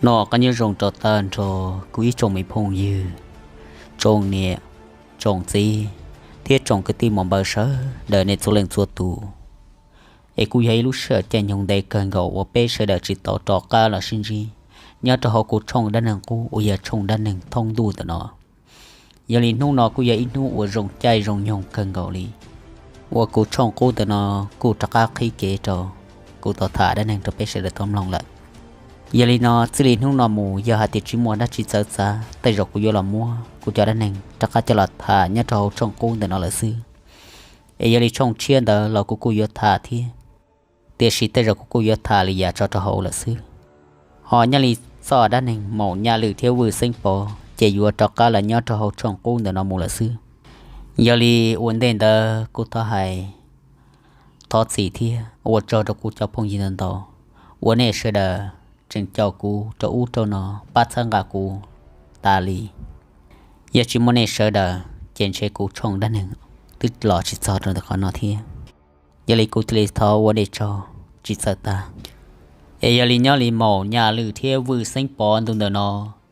Nyob zoo rau tag nrho kuv ib tsoom me phooj ywg, tsoom niam, tsoom txiv, thiab tsoom kwv tij muam npawg sawv daws nej txhua leej txhua tus. Es kuj yog ib lub sij hawm caij nyoog ntev kawg nkaus uas peb sawv daws tsis tau rov qab los sib ntsib nyob rau hauv kuv tshooj dab neeg qub uas yog tshooj dab neeg thoob ntuj ntawm no. Yog li hnub no kuj yog ib hnub uas zoo caij zoo nyoog kawg nkaus li, uas kuv tshooj qub ntawm no kuj rov qab qhib kev rau kuv tau tham dab neeg rau peb sawv daws tau mloog lawm. Yog li no txij li hnub no mus yog hais tias tsis muaj dab tsi txawv txav, tej zaum kuv yuav los muab kuv cov dab neeg rov qab coj los tham nyob rau hauv tshooj qub ntawm no lawm xwb. Es yog li tshooj tshiab ntawd los kuv kuj yuav tham thiab, tiam sis tej zaum kuv kuj yuav tham li yam tso rau hauv lawm xwb. Ho nyob li txoj dab neeg Maum Nyaj Lwm thiab Vwj Xeeb Pov ces yuav rov qab los nyob rau hauv tshooj qub ntawm no mus lawm xwb. Yog li ua ntej ntawd kuv thov hais thov txim thiab ua tsaug rau kuv cov phooj ywg ntau ntau uas nej sawv daws tseem caum kuv rau ub rau no pab txhawb nqa kuv tas li. Yog tsis muaj nej sawv daws ces ntshe kuv tshooj dab neeg twb los tsis txog rau ntawm qhov no thiab. Yog li kuv thiaj li thov ua nej tsaug tsis txawj tag. Es yog li nyob li Maum Nyaj Lwm thiab Vwj Xeeb Pov ntu ntawm no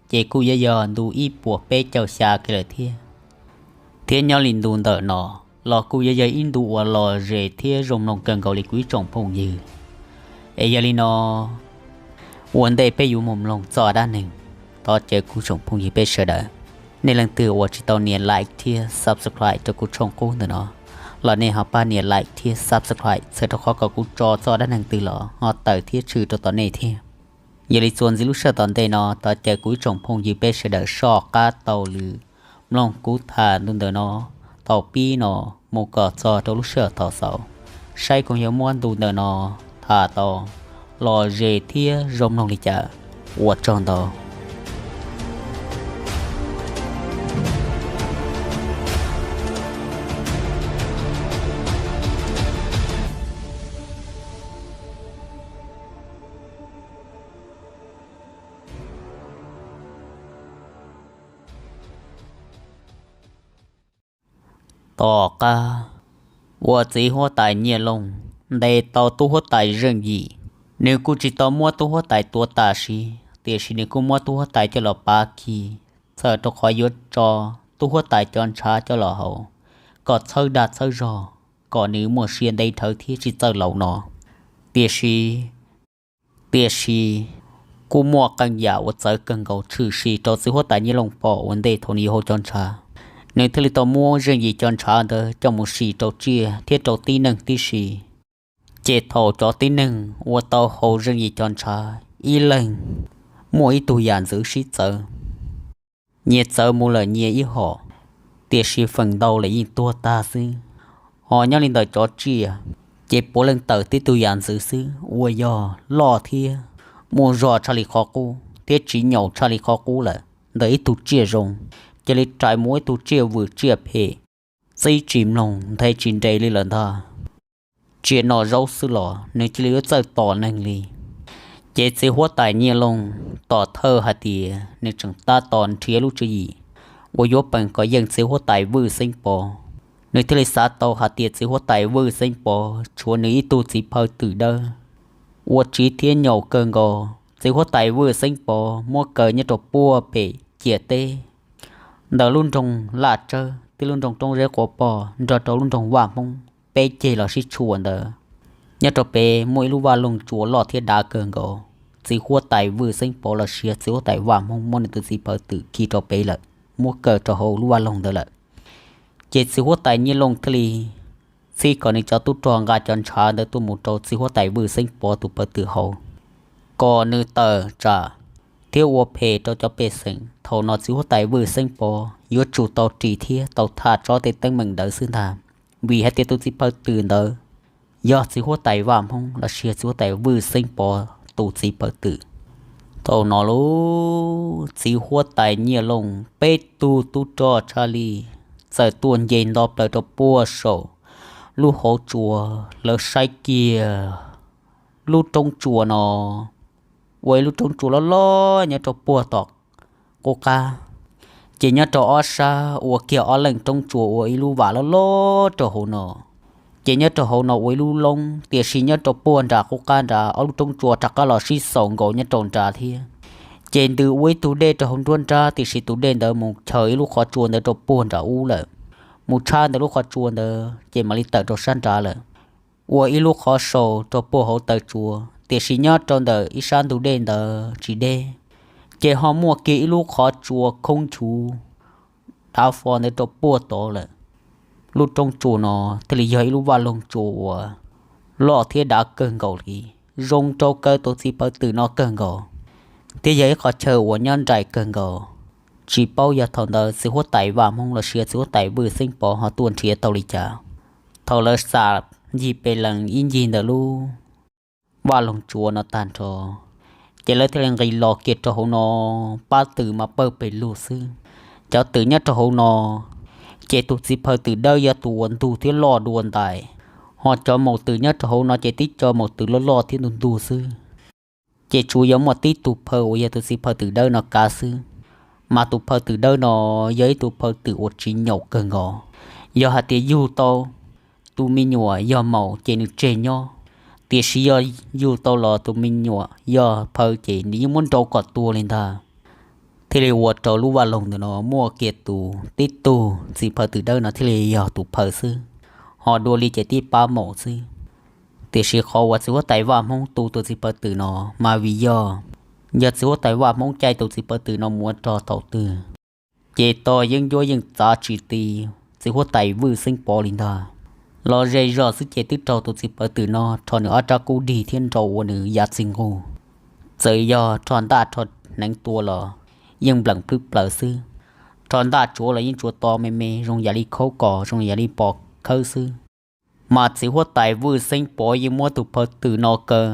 ces kuj yuav yog ntu ib puas peb caug xya kiag lawm thiab. Thiab nyob li ntu ntawm no los kuj yuav yog ib ntu uas lom zem thiab zoo mloog kawg nkaus li kuv ib tsoom phooj ywg. Es yog li no ua ntej peb yuav mus mloog txoj dab neeg, thov caw kuv tsoom phooj ywg peb sawv daws, nej leej twg uas tsis tau nias like thiab subscribe rau kuv tshooj qub ntawm no los nej ho pab nias like thiab subscribe txhawm rau qhov kom kuv tso txoj dab neeg twg los ho tawm thiab tshwm rau tom nej thiab. Yog li txuas ntxiv lub sij hawm tom ntej no thov caw kuv ib tsoom phooj ywg peb sawv daws soj qab taug lw mloog kuv tham ntu ntawm no thaum pib no mus kom txog rau lub sij hawm thaum xaus, saib kuv yuav muab ntu ntawm no tham tau lom zem thiab zoo mloog li cas. Ua tsaug ntau. Tom qab uas txiv huab tais Nyiaj Looj ntes tau tub huab tais Zeej Yim, nws kuj tsis tau muab tub huab tais tua tam sim, tiam sis nws kuj muab tub huab tais coj los pav khi, txhawm rau qhov yuav tso tub huab tais cov ntshav coj los haus kom txhawb dag txhawb zog, kom nws muaj sia ntev dhawv thiab tsis txawj laus no. Tiam sis, tiam sis kuj muaj qee yam uas txawv kawg nkaus tshwm sim rau txiv huab tais Nyiaj Looj pom ua ntej thaum nws yuav haus cov ntshav. Nws thiaj li tau muab Zeej Yim cov ntshav ntawd coj mus sim rau tsiaj thiab rau tib neeg tib si. Ces thaum cov tib neeg uas tau haus Zeej Yim cov ntshav ib leeg muaj ib tug yam ntxwv sib txawv, nyias txawv mus lawm nyias ib hom, tiam sis feem ntau lawm yeej tuag tag xwb. Ho nyob li ntawm cov tsiaj, ces puav leej tawm tib tug yam ntxwv xwb uas yog loj thiab muaj zog tshaj li qhov qub thiab tsis nyaum tshaj li qhov qub lawm ntawm ib tug tsiaj zoo, cia li rais mus ib tug tsiaj vwm tsiaj phem, txib tsis mloog nthe tsis nres li lawm ntag. Tsis noj zaub xwb los nws cia li yuav txawj tom neeg li. Ces txiv huab tais Nyiaj Looj tom thawj hais tias nws tseem tab tom nrhiav lub tswv yim uas yuav peem kom yeej txiv huab tais Vwj Xeeb Pov. Nws thiaj li xav tau hais tias txiv huab tais Vwj Xeeb Pov tshuav nws ib tug txiv phaw twm dawb uas tsiv thiab nyaum kawg nkaus. Txiv huab tais Vwj Xeeb Pov muab kaw nyob rau puag pem ciam teb ntawm lub nroog Laj Tsawb thiab lub nroog Roob Zeb Quav Poj nrog rau lub nroog Vaj Hmoob peb ceg los sib tshuam ntawd. Nyob rau pem muaj ib lub vaj loog tsuas loj thiab dav kawg nkaus. Txiv huab tais Vwj Xeeb Pov los sis txiv huab tais Vaj Hmoob muab nws tus txiv phaw twm khi rau pem lawm, muab kaw rau hauv lub vaj loog ntawd lawm. Ces txiv huab tais Nyiaj Looj thiaj li txib kom nws cov tub rog nqa cov ntshav ntawd tuaj mus rau txiv huab tais Vwj Xeeb Pov tus phaw twm haus, kom nws tawm tsam thiab ua phem rau cov pej xeem. Thaum no txiv huab tais Vwj Xeeb Pov yuav tsum tau ris thiab tau tham tsob tej teeb meem ntawd xwb ntag, vim hais tias tus txiv phaw twm ntawd yog txiv huab tais Vaj Hmoob los sis yog txiv huab tais Vwj Xeeb Pov tus txiv phaw twm. Thaum no lub txiv huab tais Nyiaj Looj peb tug tub rog Tshaj Li txawm tuaj nce nto plaws rau puag saum lub hauv tsua. Lawv saib kiag lub roob tsua no ua ib lub roob tsua loj loj nyob rau puag tom qub qab. Ces nyob rau ob sab ua kiag ob leej roob tsua ua ib lub vam loj loj rau hauv no. Ces nyob rau hauv no ua ib lub loob, tiam sis nyob rau puag nram qub qab nrad ob lub roob tsua rov qab los sib xaus nkaus nyob rau nrad thiab. Ces ntws ua ib tug dej rau hauv nruab nrab, tiam sis tus dej ntawd mus chaws ib lub qhov tsua ntawd rau puag nram ub lawm. Mus tshab ntawm lub qhov tsua ntawd ces mam li tawm rau sab nrad lawm. Ua ib lub qhov sau rau puag hauv taw tsua, tiam sis nyob rau ntawm ib sab ntug dej ntawd tsis deb, ces ho muaj kiag ib lub qhov tsua khoob nchuv dav fo ntawd rau puag tod lawm. Lub roob tsua no thiaj li yog ib lub vaj loog tsua uas loj thiab dav kawg nkaus li, zoo rau kaw tus txiv phaw twm no kawg nkaus, thiab yog ib qhov chaw uas nyob nraim kawg nkaus. Tsis paub yog thaum ntawd txiv huab tais Vaj Hmoob los sis txiv huab tais Vwj Xeeb Pov ho tuaj nrhiav tau li cas. Thaum lawv xam ncig pes lees ib ncig ntawm lub vaj loog tsua no tag nrho, ces lawv thiaj li nqis los kiag rau hauv no, pab twm mas pawg pes lug xwb. Cov twm nyob rau hauv no, ces tus txiv phaw twm dawb yog tus uas ntug thiab loj dua ntais, ho cov maum twm nyob rau hauv no ces tib co maum twm loj loj thiab ntug ntug xwb. Ces tsuas yog muaj tib tug phaw uas yog tus txiv phaw twm dawb no kav xwb, mas tus phaw twm dawb no yog ib tug phaw twm uas tsis nyaum kawg nkaus. Yog hais tias yug tau tus me nyuam yog maum ces nws tseg nyob, tiam sis yog yug tau los tus me nyuam yog phaw ces nws yeej muab nrau kom tua li ntag. Thiaj li ua rau lub vaj loog ntawm no muaj kiag tus tib tug txiv phaw twm dawb no thiaj li yog tus phaw xwb, ho dua li ces tib pab maum xwb. Tiam sis qhov uas txiv huab tais Vaj Hmoob tu tus txiv phaw twm no mas vim yog, yog txiv huab tais Vaj Hmoob caij tus txiv phaw twm no mus ua rog thaum twg, ces tog yeeb ncuab yeej txav tsis ti txiv huab tais Vwj Xeeb Pov li ntag. Los ze zog xwb ces twb raug tus txiv phaw twm no rho nws ob rab kub dig thiab nrau ua nws yav txi nqug. Txawm yog rho ntaj rho hneev tua los yeej npleem plwb plaws xwb. Rho ntaj tsuav los yeej tsuav to me me zoo yam li khaub kos zoo yam li pos khawb xwb. Mas txiv huab tais Vwj Xeeb Pov yeej muab tus phaw twm no kaw,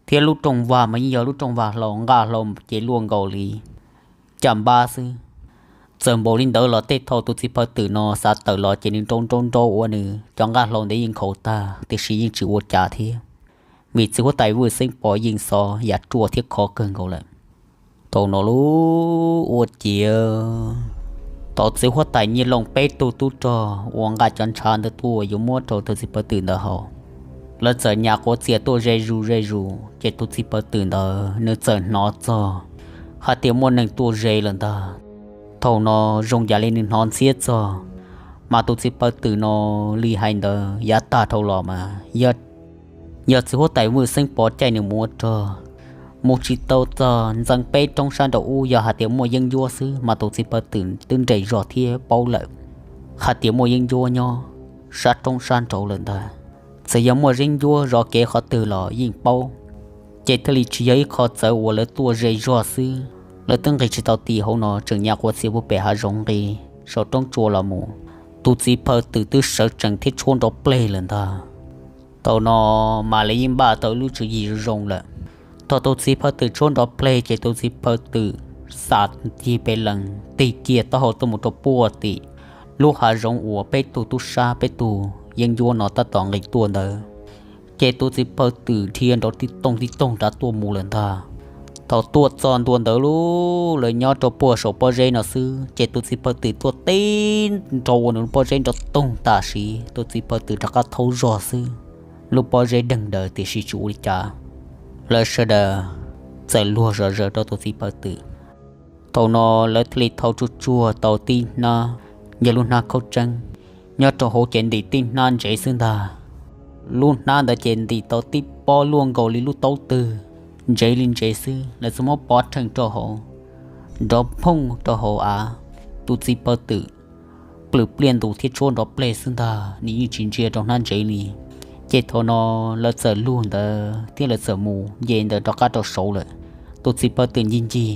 thiab lub rooj vag mas yeej yog lub rooj vag hlau, nqaj hlau ces luaj nkaus li caj npab xwb. Txawm npaum li ntawd los tej thaum tus txiv phaw twm no xav tawm los ces nws nrau nrau nrau ua nws cov nqaj hlau ntawd yeej nkhaus tag, tiam sis yeej tsis ua cas thiab, vim txiv huab tais Vwj Xeeb Pov yeej xov yam ruaj thiab khov kawg nkaus lawm. Thaum no lub ua ciav tau txiv huab tais Nyiaj Looj peb tug tub rog uas nqa cov ntshav ntawd tuaj yuav muab rau tus txiv phaw twm ntawd haus, lawv txawm nyas quav txias tuaj ze zus ze zus, ces tus txiv phaw twm ntawd nws txawm hnov txog hais tias muaj neeg tuaj ze lawm ntag. Thaum no zoo yam li nws hnov ntxhiab txog, mas tus txiv phaw twm no li hais ntawd yav tag dhau los mas yog, yog txiv huab tais Vwj Xeeb Pov caij nws mus ua rog, mus tsis tau txog ntxeev peb roob sab nraum ub, yog hais tias muaj yeeb ncuab xwb mas tus txiv phaw twm twb nres zog thiab paub lawm hais tias muaj yeeb ncuab nyob sab roob sab nraud lawm ntag. Txawm yog muaj yeeb ncuab zov kev qhov twg los yeej paub, ces thiaj li tsis yog ib qho txawv uas lawv tuaj ze zog xwb. Lawv twb nqis tsis tau ti hauv no tseem nyas quav txias puag pem hav zoov nqis saum roob tsua los mus, tus txiv phaw twm twb sawv tsees thiab tshuab nrov pleg lawm ntag. Thaum no mas lawv yeej npaj tau lub tswv yim zoo zoo lawm. Thaum tus txiv phaw twm tshuab nrov pleg ces tus txiv phaw twm xam ncig pes lees tig kiag taub hau tuaj mus rau puag tim lub hav zoov uas peb tug tub sab peb tug yeeb ncuab no tab tom nqis tuaj ntawd. Ces tus txiv phaw twm dhia nrov tib toog tib toog nrad tuaj mus lawm ntag. Thaum tuaj txog ntua ntawd lub, lawv nyob rau puag saum pob zeb no xwb, ces tus txiv phaw twm tuaj tib nrau ua nws lub pob zeb nrov toog tam sim, tus txiv phaw twm rov qab thaub zog xwb, lub pob zeb deeg daws tiam sis tsis ua li cas. Lawv sawv daws txawm luag zom zaws rau tus txiv phaw twm. Thaum no lawv thiaj li thau tsuj tsuag tau tib hnab, yog lub hnab khaub tseeb, nyob rau hauv ces ntim tib hnab ntsev xwb ntag. Lub hnab ntawd ces ntim tau tib pob luaj nkaus li lub taub twg, ntsev li ntsev xwb, lawv txawm muab pov rhees rau hauv, nrov phooj rau hauv av. Tus txiv phaw twm plwm pliaj ntus thiab tshuab nrov pleg xwb ntag, nws yeej tsis ntsia rau hnab ntsev li. Ces thaum no lawv txawm luag ntawd thiab lawv txawm mus nce ntawd rov qab rau saud lawm. Tus txiv phaw twm ncig ncig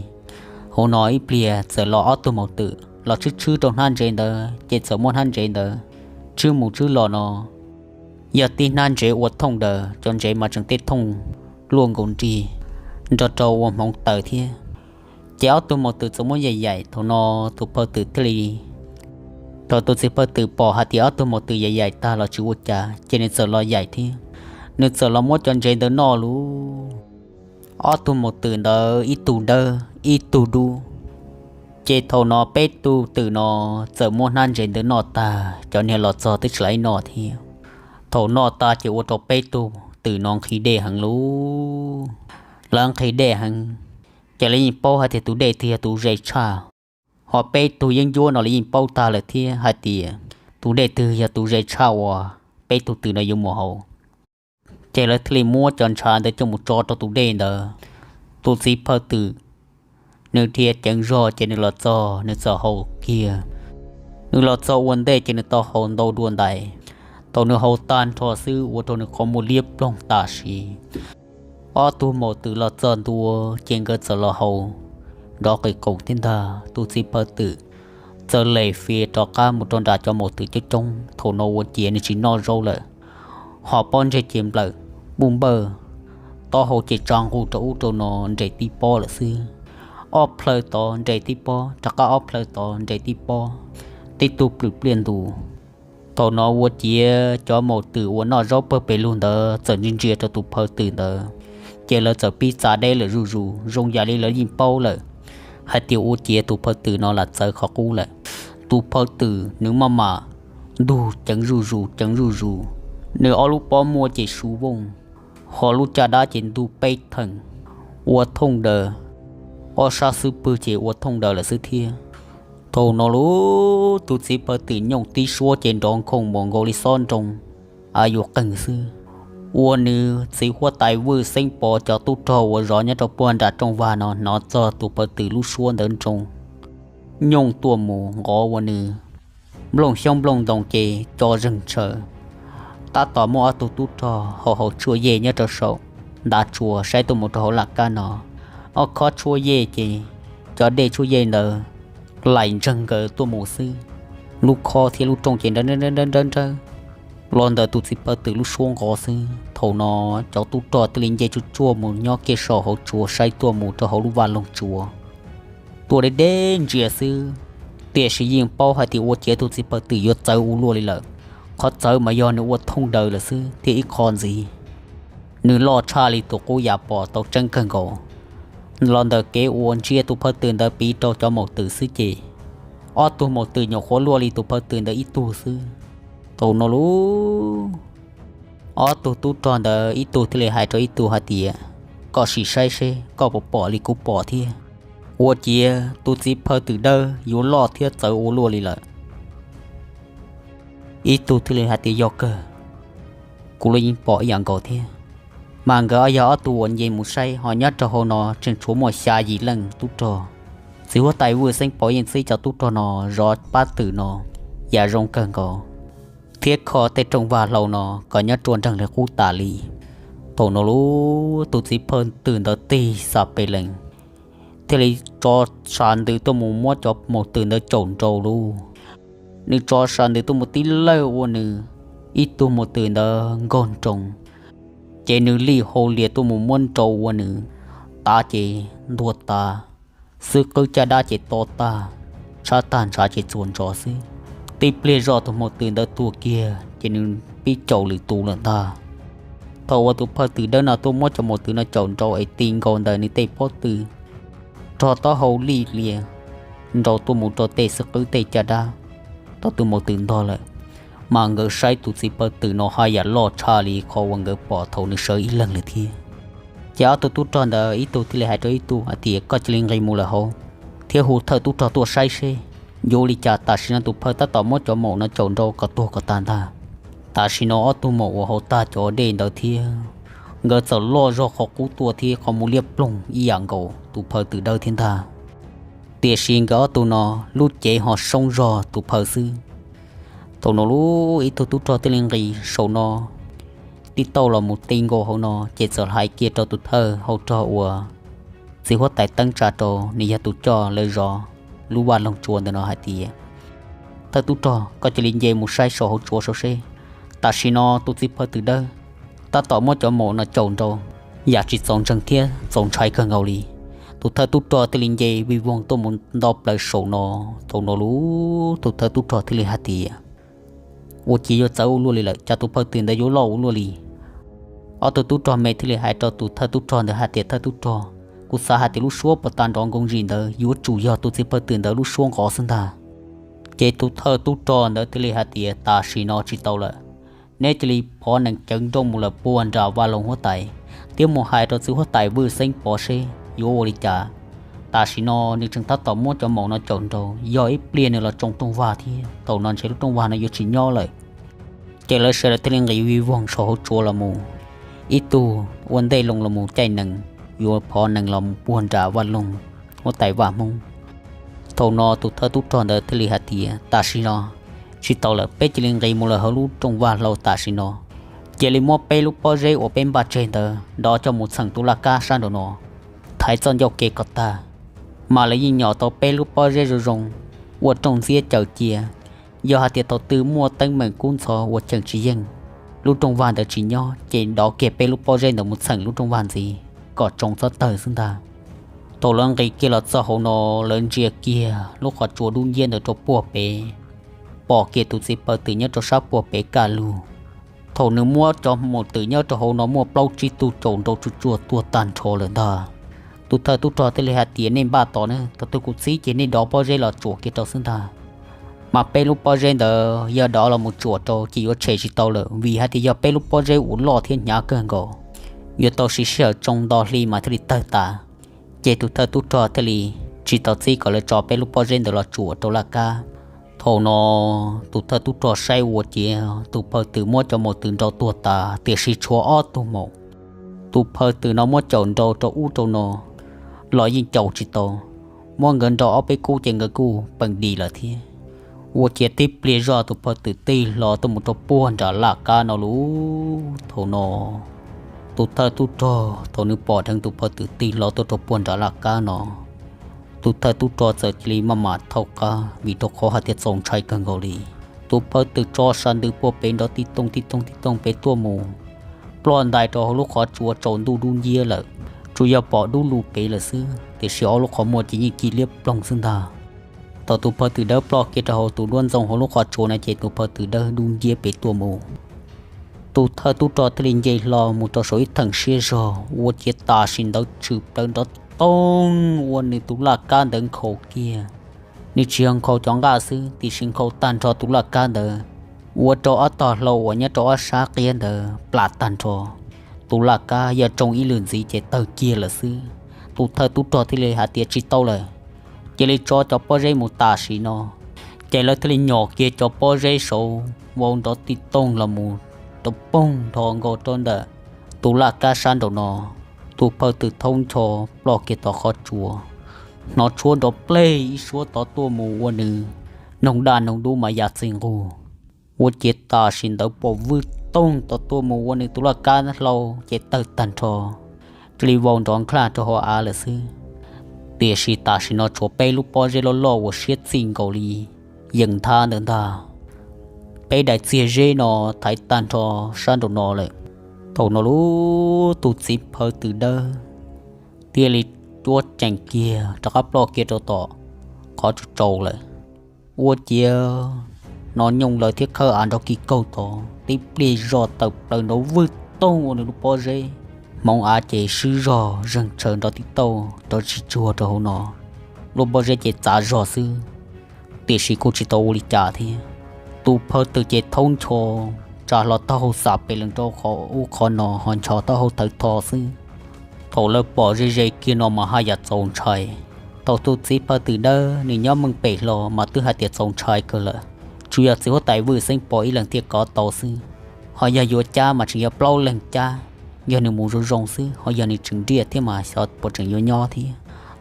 hauv no ib pliag txawm los ob tug maum twm los tshwb tshwb rau hnab ntsev ntawd, ces txawm muab hnab ntsev ntawd tshwb mus tshwb los no, yog tib hnab ntsev ua thooj daws, cov ntsev mas tseem tej thooj luaj nkaus nrig, nrog rau ua hmoov taws thiab. Ces ob tug maum twm txawm muab yaim yaim, thaum no tus phaw twm thiaj li, thaum tus txiv phaw twm pom hais tias ob tug maum twm yaim yaim tag los tsis ua cas, ces nws txawm los yaim thiab. Nws txawm los muab cov ntsev ntawd noj lub, ob tug maum twm ntawd ib tug dawb ib tug dub. Ces thaum no peb tug twm no txawm muab hnab ntsev ntawd noj tag, cov niag los txog twb tsis laib noj thiab. Thaum noj tag ces ua rau peb tug twm no nqhis dej heev lub, lawv nqhis dej heev. Ces lawv yeej paub hais tias tus dej twg yog tus ze tshaj. Ho peb tug yeeb ncuab no lawv yeej paub tag lawm thiab hais tias tus dej twg yog tus ze tshaj uas peb tug twm no yuav mus haus. Ces lawv thiaj li muab cov ntshav ntawd coj mus tso rau tus dej ntawd. Tus txiv phaw twm nws dhia ceev zog ces nws los txog nws txawm haus kiag. Nws los txog ua ntej ces nws tau haus ntau dua ntais. Thaum nws haus tag nrho xwb ua rau nws qhov muag liab ploog tam sim. Ob tug maum twm los txog ntua ces nkawd txawm los haus nrov qis qoos thiab ntag. Tus txiv phaw twm txawm lem fias rov qab mus rau nram cov maum twm coob coob. Thaum no ua ciav nws tsis noj zaub lawm, ho pob ntseg ces nplawm npuj npawj, taub hau ces tsa nqug rau ub rau no nres tib pob lawm xwb. Ob plhaw tod nres tib pob, rov qab ob plhaw tod nres tib pob, tib tug plwm pliaj ntus. Thaum no ua ciav cov maum twm uas noj zaub pawg pes lug ntawd txawm ntsia ntsia rau tus phaw twm ntawd, ces lawv txawm pib txav deb lawm zuj zus, zoo yam li lawv yeej paub lawm hais tias ua ciav tus phaw twm no lam txawv qhov qub lawm. Tus phaw twm nws maj mam ntug ceev zuj zus ceev zuj zus, nws ob lub pob muaj ces su vooj, ho lub caj dab ces ntug peb theem ua thooj daws, ob sab xub pwg ces ua thooj daws lawm xwb thiab. Thaum no lub tus txiv phaw twm nyooj tib suab ces nrov nkhooj mus nkaus li xob nroo, a yuav qeeg xwb. Ua nws txiv huab tais Vwj Xeeb Pov cov tub rog uas zov nyob rau puag nram rooj vag no hnov txog tus phaw twm lub suab ntawd nroo, nyooj tuaj mus nqov ua nws nplooj xyoob nplooj ntoo ces co zeeg ntshaw. Tab tom muaj ob tug tub rog haus haus tshuaj yej nyob rau saum ntav tsua saib tuaj mus rau hauv laj kab no, ob khob tshuaj yej ces cov dej tshuaj yej ntawd laim ntseeg nkawd tuaj mus xwb. Lub khob thiab lub rooj ces nrawb nrawb nrawb nrawb los ntawm tus txiv phaw twm lub suab nqov xwb. Thaum no cov tub rog thiaj li nce tsuj tsuaj mus nyob kiag saum hauv tsua saib tuaj mus rau hauv lub vaj loog tsua. Tuaj deb deb ntsia xwb, tiam sis yeej paub hais tias ua ciav tus txiv phaw twm yuav txawv ua luaj li lawm. Qhov txawv mas yog nws ua thooj daws lawm xwb thiab ib qho ntxiv, nws loj tshaj li tus qub yam pom tau tseeb kawg nkaus. Los ntawm kev uas ntsia tus phaw twm ntawd piv rau cov maum twm xwb ces ob tug maum twm nyuam qhuav luaj li tus phaw twm ntawd ib tug xwb. Thaum no lub ob tug tub rog ntawd ib tug thiaj li hais rau ib tug hais tias, koj sim saib seb koj puas pom li kuv pom thiab. Ua ciav tus txiv phaw twm dawb yuav loj thiab txawv ua luaj li lawm. Ib tug thiaj li hais tias, yog kawg, kuv los yeej pom ib yam nkaus thiab. Mas nkawd yog ob tug uas nce mus saib, ho nyob rau hauv no tseem tshuav muaj xya yim leej tub rog. Txiv huab tais Vwj Xeeb Pov yeej txib cov tub rog no zov pab twm no yam zoo kawg nkaus, thiab kho tej rooj vag hlau no kom nyob ruaj nreeg li qub tas li. Thaum no lub tus txiv phaw twm ntawd tig xa pes lees, thiaj li tso sam ntws tuaj mus muab cov maum twm ntawd caum nrau lub. Nws tso sam ntws tuaj mus tib lawj ua nws ib tug maum twm ntawd nkaug nroos, ces nws lig hau lias tuaj mus muab nrau ua nws tav ces ntuag tas, xwb qwb caj dab ces to tag, tshab tag ntshav ces txuas ntsos xwb. Tib pliag zoj tus maum twm ntawd tuag kiag ces nws pib caum lwm tus lawm ntag. Thaum uas tus phaw twm dawb no tuaj muab cov maum twm no caum nrau es ti nkaus ntawm nws tej pob tw rog taub hau lij lias nrau tuaj mus rau tej xwb qwb tej caj dab, tau tus maum twm ntog lawm, mas nkawd saib tus txiv phaw twm no haj yam loj tshaj li qhov uas nkawd pom thaum nws sawv ib leeg lawm thiab. Ces ob tug tub rog ntawd ib tug thiaj li hais rau ib tug hais tias, koj cia li nqis mus lawm hauv thiab hu thawj tub rog tuaj saib seb yuav ua li cas. Tam sim no tus phaw tab tom muab cov maum no caum nrau kom tuag kom tag ntag. Tam sim no ob tug maum uas haus tag cov dej ntawd thiab, nkawd txawm loj zog qhov qub tuaj thiab qhov muag liab ploog ib yam nkaus tus phaw twm dawb thiab ntag. Tiam sis nkawd ob tug no lub cev ho soob zog tus phaw xwb. Thaum no lub ib tug tub rog thiaj li nqis saum no tib tauj los mus ti nkaus hauv no, ces txawm hais kiag rau tus thawj hau rog uas txiv huab tais teeb tsa rau, nws yog tus coj lawv zov lub vaj loog tsua ntawm no hais tias, thawj tub rog, koj cia li nce mus saib saum hauv tsua saud seb. Tam sim no tus txiv phaw twm dawb tab tom muab cov maum no caum nrau yam tsis txaus ntseeg thiab txaus ntshai kawg nkaus li. Tus thawj tub rog thiaj li nce vij voog tuaj mus nto plaws saum no. Thaum no lub tus thawj tub rog thiaj li hais tias, ua ciav yuav txawv ua luaj li lawm, cas tus phaw twm ntawd yuav loj ua luaj li. Ob tug tub rog me thiaj li hais rau tus thawj tub rog ntawd hais tias, thawj tub rog, kuv xav hais tias lub suab puag ta nrov nkoos zim ntawd yuav tsum yog tus txiv phaw twm ntawd lub suab nqov xwb ntag. Ces tus thawj tub rog ntawd thiaj li hais tias, tam sim no tsis tau lawm, neb cia li phov nees cawv nrooj mus lawm puag nram vaj loog huab tais thiab mus hais rau txiv huab tais Vwj Xeeb Pov seb yuav ua li cas. tam sim no nws tseem tab tom muab cov maum no caum nrau, yog ib pliag nws los tsoo rooj vag thiab, thaum no ntshe lub rooj vag no yuav tsis nyob lawm. Ces lawv sawv daws thiaj li nqis vij voog saum hauv tsua los mus. Ib tug ua ntej loo los mus caij nees, yuav phov nees los mus puag nram vaj loog huab tais vaj Hmoob. Thaum no tus thawj tub rog ntawd thiaj li hais tias tam sim no tsis tau lawm, peb cia li nqis mus lawm hauv lub rooj vag hlau tam sim no. Cia li muab peb lub pob zeb uas peb npaj tseg ntawd dov coj mus txheem tus laj kab sab nraum no, thaiv txoj ncauj ke kom tag. Mas lawv yeej nyom tau peb lub pob zeb zoo zoo, ua rooj ntxiab caws cia. Yog hais tias thaum twg muaj teeb meem kub ntxhov ua cheem tsis yeej, lub rooj vag ntawd tsis nyob ces dov kiag peb lub pob zeb ntawd mus txheem lub rooj vag ntxiv kom tsoo txhob tawg xwb ntag. Thaum lawv nqis kiag los txog hauv no, lawv ntsia kiag lub qhov tsua dub nciab ntawd rau puag pem, pom kiag tus txiv pawg twm nyob rau sab puag pem kaj lug. Thaum nws muab cov maum twm nyob rau hauv no muaj plaub tsib tug caum nrau tsuj tsuag tuag tag nrho lawm ntag. Tus thawj tub rog thiaj li hais tias nej npaj tos ne, thaum twg kuv txib ces nej dov pob zeb los tsuam kiag rau xwb ntag. Mas peb lub pob zeb ntawd yog dov los mus tsuam rau ces yuav tshem tsis tau lawm, vim hais tias yog peb lub pob zeb uas loj thiab hnyav kawg nkaus, yuav tau siv sij hawm tsoo nto hli mas thiaj li tawg tas. Ces tus thawj tub rog thiaj li tsis tau txib kom lawv tso peb lub pob zeb ntawd los tsuam rau laj kab. Thaum no tus thawj tub rog saib ua ciav tus pawg twm muab cov maum twm nrau tuag tas, tiam sis tshuav ob tug maum. Tus pawg twm no muab caum nrau rau ub rau no los yeej caum tsis tau, muab nkawd nrau ob peb kub ces nkawd kuj peem dim lawm thiab. Ua ciav tib pliag zoj tus pawg twm tig hlo tuaj mus rau puag nram laj kab no lub. Thaum no tus thawj tub rog thaum nws pom dheev tus pawg twm tig hlo tuaj rau puag nram laj kab no, tus thawj tub rog txawm cia li maj mam thaub qab vim rau qhov hais tias txaus ntshai kawg nkaus li. Tus pawg twm tso sas ntws puag pem nrov tib tooj tib tooj tib tooj pem tuaj mus, ploj ntais rau hauv lub qhov tsua tsaus ntuj dub nciab lawm. Tsuas yog pom dub lug pem lawm xwb, tiam sis ob lub qhov muag ces yeej ci liab ploog xwb ntag. Thaum tus pawg twm dawb ploj kiag rau hauv tus duab ntxoo hauv lub qhov tsua no ces tus pawg twm dawb dub nciab pem tuaj mus. Tus thawj tub rog thiaj li nce hlo mus rau saum ib theem siab zog, ua ciav tam sim ntawd tshwm plaws nrov toog ua nws tus laj kab ntawd nkhaus kiag. Nws tsis yog nkhaus cov nqaj xwb, tiam sis nkhaus tag nrho tus laj kab ntawd, ua rau ob tog hlau uas nyob rau ob sab qiab ntawd plam tag nrho. Tus laj kab yog tsoo ib lwm ntxiv ces tawg kiag lawm xwb. Tus thawj tub rog thiaj li hais tias tsis tau lawm, cia li tso cov pob zeb mus tam sim no. Ces lawv thiaj li nyom kiag cov pob zeb saud vau nrov tib tooj los mus rau poog nrho nkaus rau ntawm tus laj kab sab nraum no. Tus pawg twm thaub ncho ploj kiag tom qhov tsua, hnov tshuab nrov pleg ib suab tod tuaj mus ua nws noog daj noog dub mas ya txi nqug. Ua ciav tam sim ntawd pom vwj toog tod tuaj mus ua nws tus laj kab hlau ces tawg tag nrho, cia li vau nrov nkaj rau hauv av lawm xwb. Tiam sis tam sim no tshuav peb lub pob zeb loj loj uas siab txij nkaus li yees nthab ntawd ntag. Peb daim txiag zeb no thaiv tag nrho sab nraum no lawm. Thaum no lub tus txiv phaw twm dawb thiaj li cuab cees kiag rov qab ploj kiag rau tom qhov tsaus lawm. Ua ciav no nyooj lawv thiab khawb av nrov kis kaug tod, tib pliag zoj tawm plaws nrov vwj toog ua nws lub pob zeb. Hmoov av ces swb zog zeeg tshaws nrov tib tauj rov tsis tsuag rau hauv no. Lub pob zeb ces txav zog xwb, tiam sis kuj tsis tau ua li cas thiab. Tus phaw twm ces thaub ncho tsa hlo taub hau xam pem lees rau qhov ub qhov no ho ncho taub hau thawv tho xwb. Thaum lawv pom ze ze kiag no mas haj yam txaus ntshai. Thaum tus txiv phaw twm dawb nws nyob meej pem hlo mas twb hais tias txaus ntshai kawg lawm. Tsuas yog txiv huab tais Vwj Xeeb pom ib leeg thiaj kov tau xwb, ho yog yuav cab mas tseem yog plaub leeg cab. Yog nws mus zoo zoo xwb, ho yog nws tseem nriaj thiab mas xyov puas tseem yuav nyob thiab.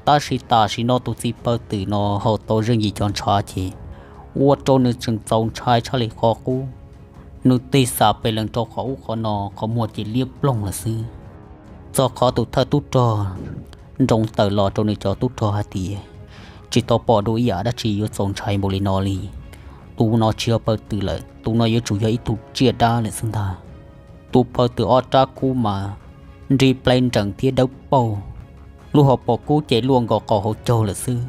Tab sis tam sim no tus txiv phaw twm no haus tau zeej yim cov ntshav ces ua rau nws tseem txaus ntshai tshaj li qhov qub. Nws tig xam pem lees rau qhov ub qhov no, qhov muag ces liab ploog lawm xwb. Txog qhov tus thawj tub rog nroo tawm los rau nws cov tub rog hais tias, tsis tau pom dua ib yam dab tsi yuav txaus ntshai npaum li no li. Tus no tsis yog phaw twm lawm, tus no yuav tsum yog ib tug tsiaj dab lawm xwb ntag. Tus phaw twm ob rab kub mas nrig plev nrees thiab dawb paug, lub hauv paus kub ces luaj nkaus qaum hauv caug lawm xwb.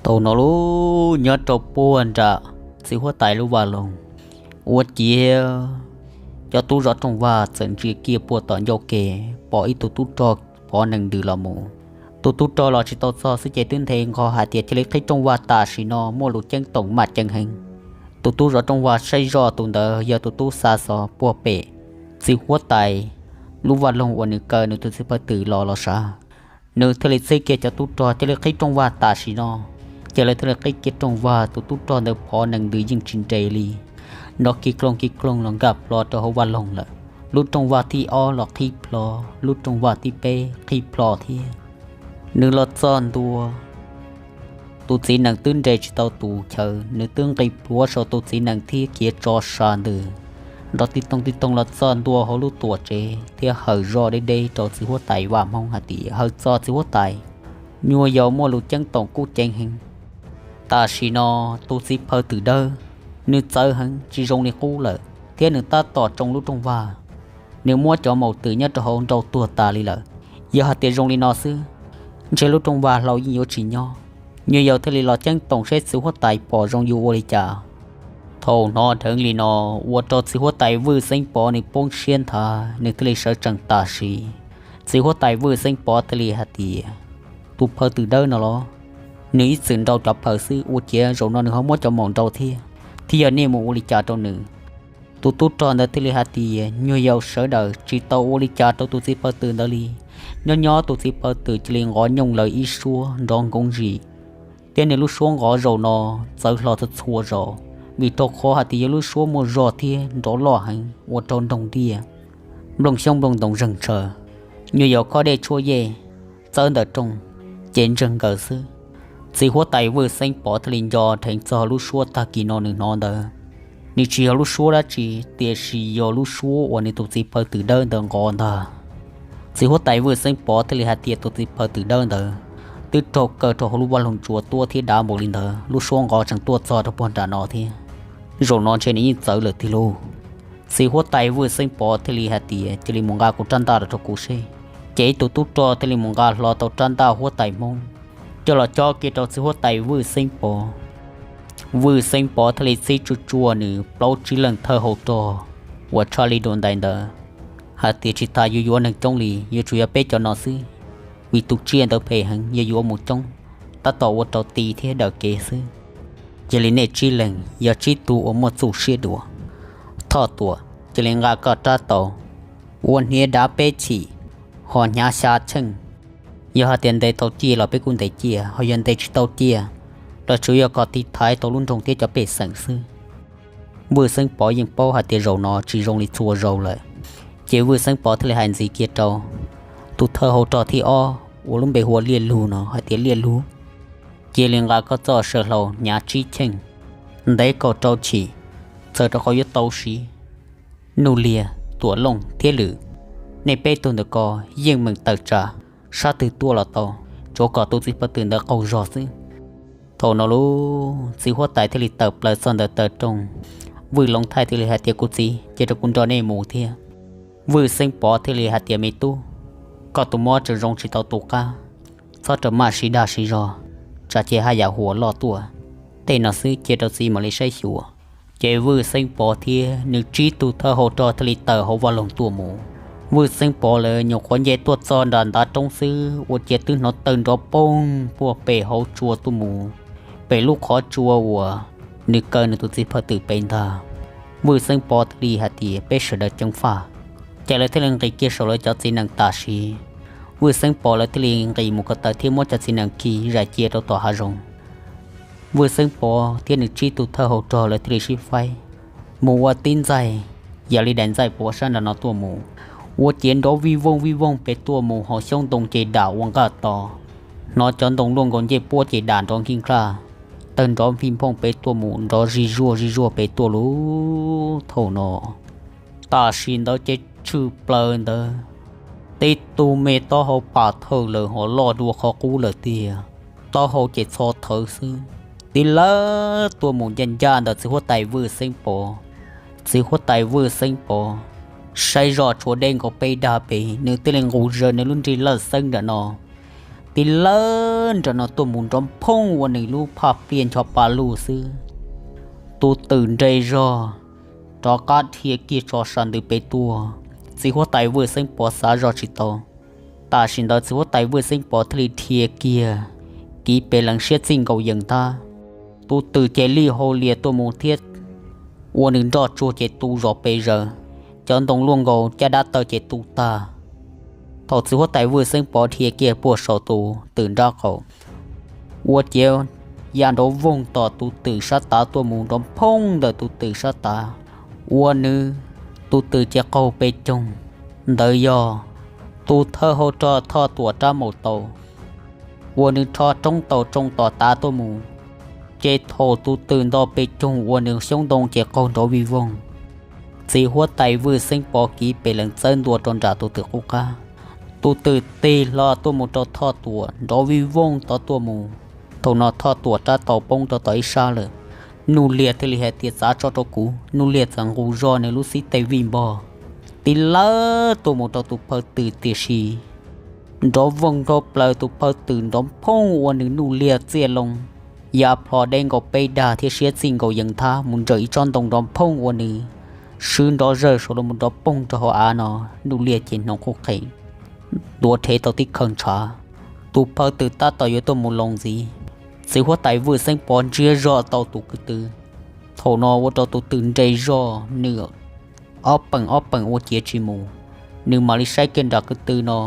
Thaum no lub nyob rau puag nram txiv huab tais lub vaj loog, ua ciav cov tub zov rooj vag txawm ntsia kiag puag tom ncauj ke, pom ib tug tub rog phov nees ntws los mus. Tus tub rog los tsis tau txog xwb ces twb nthe nqho hais tias cia li qhib rooj vag tam sim no muaj lus ceeb toom maj ceev heev. Tus tub zov rooj vag saib zoj tus ntawd yog tus tub xa xov puag pem txiv huab tais lub vaj loog uas nws kaw nws tus txiv phaw twm los los sav. Nws thiaj li txib kiag cov tub rog coj li qhib rooj vag tam sim no. Ces lawv thiaj li qhib kiag rooj vag, tus tub rog ntawd phov nees ntws yeej tsis nres li, nrov kis kloog kis kloog los nkag plho rau hauv vaj loog lawm. Lub rooj vag thib ob los qhib plho, lub rooj vag thib peb qhib plho thiab. Nws los txog ntua, tus txiv nees twb nres tsis tau tus chaw, nws twb nqis plhuav saum tus txiv nees thiab khiav tso sa ntws, nrov tij toog tij toog los txog ntua hauv lub tuam tsev thiab hawm zoj deb deb rau txiv huab tais Vaj Hmoob hais tias, hawm txog txiv huab tais, nyuag yaus muaj lus ceeb toom kuj ceev heev. Tam sim no tus txiv phaw twm dawb, nws txawv heev tsis zoo li qub lawm thiab nws tab tom tsoo lub rooj vag, nws muab cov maum twm nyob rau hauv nrau tuag tas li lawm. Yog hais tias zoo li no xwb, ntshe lub rooj vag hlau yeej yuav tsis nyob. Nyuag yaus thiaj li los ceeb toom seb txiv huab tais pom zoo yuav ua li cas. Thaum hnov dheev li no, ua rau txiv huab tais Vwj Xeeb Pov nws poob siab nthav, nws thiaj li sawv tsees tam sim. Txiv huab tais Vwj Xeeb Pov thiaj li hais tias, tus phaw twm dawb no los, nws ib txwm nrau cov phaw xwb, ua ciav zaum no nws ho muab cov maum nrau thiab, thiab yog nej mus ua li cas rau nws? Tus tub rog ntawd thiaj li hais tias, nyuag yaus sawv daws tsis tau ua li cas rau tus txiv phaw twm ntawd li. Nyob nyob tus txiv phaw twm cia li nqov nyooj lawv ib suab nrov nkoov zim, thiab nws lub suab nqov zaum no txawv hlo txhua txhua zaus, vim rau qhov hais tias yog lub suab muaj zog thiab nrov loj heev ua rau nroog diaj, nplooj xyoob nplooj ntoos zeeg tshaws. Nyuag yaus khob dej tshuaj yej txawb ntawm rooj, ces ntseeg nkaws xwb. Txiv huab tais Vwj Xeeb Pov thiaj li nco dheev txog lub suab tag kis no nws hnov ntawd. Nws tsis yog lub suab dab tsi, tiam sis yog lub suab uas nws tus txiv phaw twm dawb ntawd nqov ntag. Txiv huab tais Vwj Xeeb Pov thiaj li hais tias tus txiv phaw twm dawb ntawd twb raug kaw rau hauv lub vaj loog tsuas tuab thiab dav npaum li ntawd, lub suab nqov tseem tuaj txog rau puag nram no thiab. Zaum no ntshe nws yeej txawv lawm tiag lauj. Txiv huab tais Vwj Xeeb Pov thiaj li hais tias, cia li mus nqa kuv rab ntaj los rau kuv seb. Ces ib tug tub rog thiaj li mus nqa hlo tau rab ntaj huab tais Hmoob coj los cob kiag rau txiv huab tais Vwj Xeeb Pov. Vwj Xeeb Pov thiaj li txib tsuj tsuaj nws plaub tsib leeg thawj hauv rog uas tshaj li dua ntais ntawd, hais tias tsis tas yuav yuav neeg coob li, yuav tsum yog peb cov no xwb, vim tus tsiaj ntawd phem heev, yog yuav mus coob tab tom ua rau ti thiab daws kev xwb. Cia li nej tsib leeg yog tsib tug uas muaj txuj siab dua. Thoj Tuam, cia li nqa koj rab taus, ua hniav dav peb chim, ho hnyav xya cheej. Yog hais tias ntes tau ciaj los peb kuj ntes ciaj, ho yog ntes tsis tau ciaj los tsuas yog kom tiv thaiv tau lub nroog thiab cov pej xeem xwb. Vwj Xeeb Pov yeej paub hais tias zaum no tsis zoo li txhua zaus lawm, ces Vwj Xeeb Pov thiaj li hais ntxiv kiag rau tus thawj hauv rog thib ob uas lub npe hu ua Liaj Lug no hais tias, Liaj Lug, cia li nqa koj txoj saw hlau hnyav tsib cheej, ntev kaum rau chim, txawm rau qhov yuav tau siv. Nuj Liag, Tuam Looj thiab Lwm, nej peb tug ntawm ko yeej meem tawm tsam, sab twg tuaj los tau, tsuav kom tus txiv phaw twm ntawd qaug zog xwb. Thaum no lub txiv huab tais thiaj li tawm plaws txog ntawm taw rooj. Vwj Loov Thaij thiaj li hais tias, Kuv txiv, cia rau kuv nrog nej mus thiab. Vwj Xeeb Pov thiaj li hais tias, Me tub, koj tus mob tseem zoo tsis tau tu qab, txhob rawm maj siv dag siv zog, tsam ces haj yam huam loj tuaj. Tej no xwb cia rau txiv mam li saib xyuas. Ces Vwj Xeeb Pov thiab nws tsib tug thawj hauv rog thiaj li tawm hauv vaj loog tuaj mus. Vwj Xeeb Pov lawv nyuam qhuav nce tuaj txog nram ntav roob xwb ua ciav twb hnov tawg nrov poog puag pem hauv tsua tuaj mus, pem lub qhov tsua uas nws kaw nws tus txiv phaw twm pem ntag. Vwj Xeeb Pov thiaj li hais tias, Peb sawv daws ceev faj. Ces lawv thiaj li nqis kiag saum lawv cov txiv nees tam sim. Vwj Xeeb Pov lawv thiaj li nqis mus ko taw thiab muab cov txiv nees khi zais cia rau tom hav zoov. Vwj Xeeb Pov thiab nws tsib tug thawj hauv rog lawv thiaj li sib faib mus ua tib ntxaig, yam li daim ntxaij puav sab nram no tuaj mus, ua ciav nrov vij vooj vij vooj pem tuaj mus, ho xyoob ntoo ces dam ua nqaj to, hnov cov ntoo luaj nkaus ncej puab ces dam nrov nkig nqaj, tawg nrov npij nphooj pem tuaj mus, nrov zij zuag zij zuag pem tuaj lub thaum no. Tam sim ntawd ces tshwm plaws ntawd, tib tug me taub hau pam thawj lawm ho loj dua qhov qub lawm tiag, taub hau ces txho thawv xwb. Tib lawv tuaj mus ncaj ncaj ntawm txiv huab tais Vwj Xeeb Pov. Txiv huab tais Vwj Xeeb Pov saib zoj tshuav deb nkaus peb dag pem, nws thiaj li nqus zaws nws lub nrig lawj xeeb nram no. Tib lawv nram no tuaj mus nrov nphooj ua nws lub phaj pliaj ncho pa luj xwb. Tus twm nres zog rov qab dhia kiag tso sa ntws pem tuaj. Txiv huab tais Vwj Xeeb Pov xav zoj tsis tau. Tam sim ntawd txiv huab tais Vwj Xeeb Pov thiaj li dhia kiag, kiv pes lees siab txij nkaus yees ntag. Tus twm ces lij hau lias tuaj mus thiab, ua nws nroj tsuag ces tu zos pes zaws, cov ntoo luaj nkaus caj dab taw ces tu tag. Thaum txiv huab tais Vwj Xeeb Pov dhia kiag puag saum tus twm nraub qaum, ua ciav ya nrov voog tom tus twm sab tav tuaj mus, nrov phooj ntawm tus twm sab tav, ua nws tus twm ces qaug pes coog. Ntawd yog tus thawj hauv rog Thoj Tuam rab maum taus uas nws rho roob taus tsoo tom tav tuaj mus, ces thaum tus twm nto pes coog ua nws xyoob ntoo ces qaug nrov vij voog. Txiv huab tais Vwj Xeeb Pov kiv pes lees txawb ntua rau nram tus twm qub qab. Tus twm tig hlo tuaj mus rau Thoj Tuam, nrov vij voog tod tuaj mus. Thaum no Thoj Tuam rab taus poob rau tom ib sab lawm. Nuj Liag thiaj li hais tias, Txav tso rau kuv. Nuj Liag txawm nqus zog nws lub xib teg vij npog tib lawb tuaj mus rau tus phaw twm, tiam sis nrov voog nrog plaws, tus phaw twm nrov phooj ua nws Nuj Liag txiaj loo ya plho deb nkaus peb dag thiab siab txij nkaus yees thab mus ntsawm ib tsob ntoo nrov phooj ua nws swb nrov zawg saud los mus nrov poog rau hauv av no. Nuj Liag ces hnoos qhuj qhees ntuav rhev tau tib khawg ntshav. Tus phaw twm tab tom yuav tuaj mus loo ntxiv, txiv huab tais Vwj Xeeb Pov ntsiab zog tau tus kwv tw. Thaum no ua rau tus twm nres zog, nws ob peem ob peem ua ciav tsis mus, nws mam li saib kiag nram kwv tw no,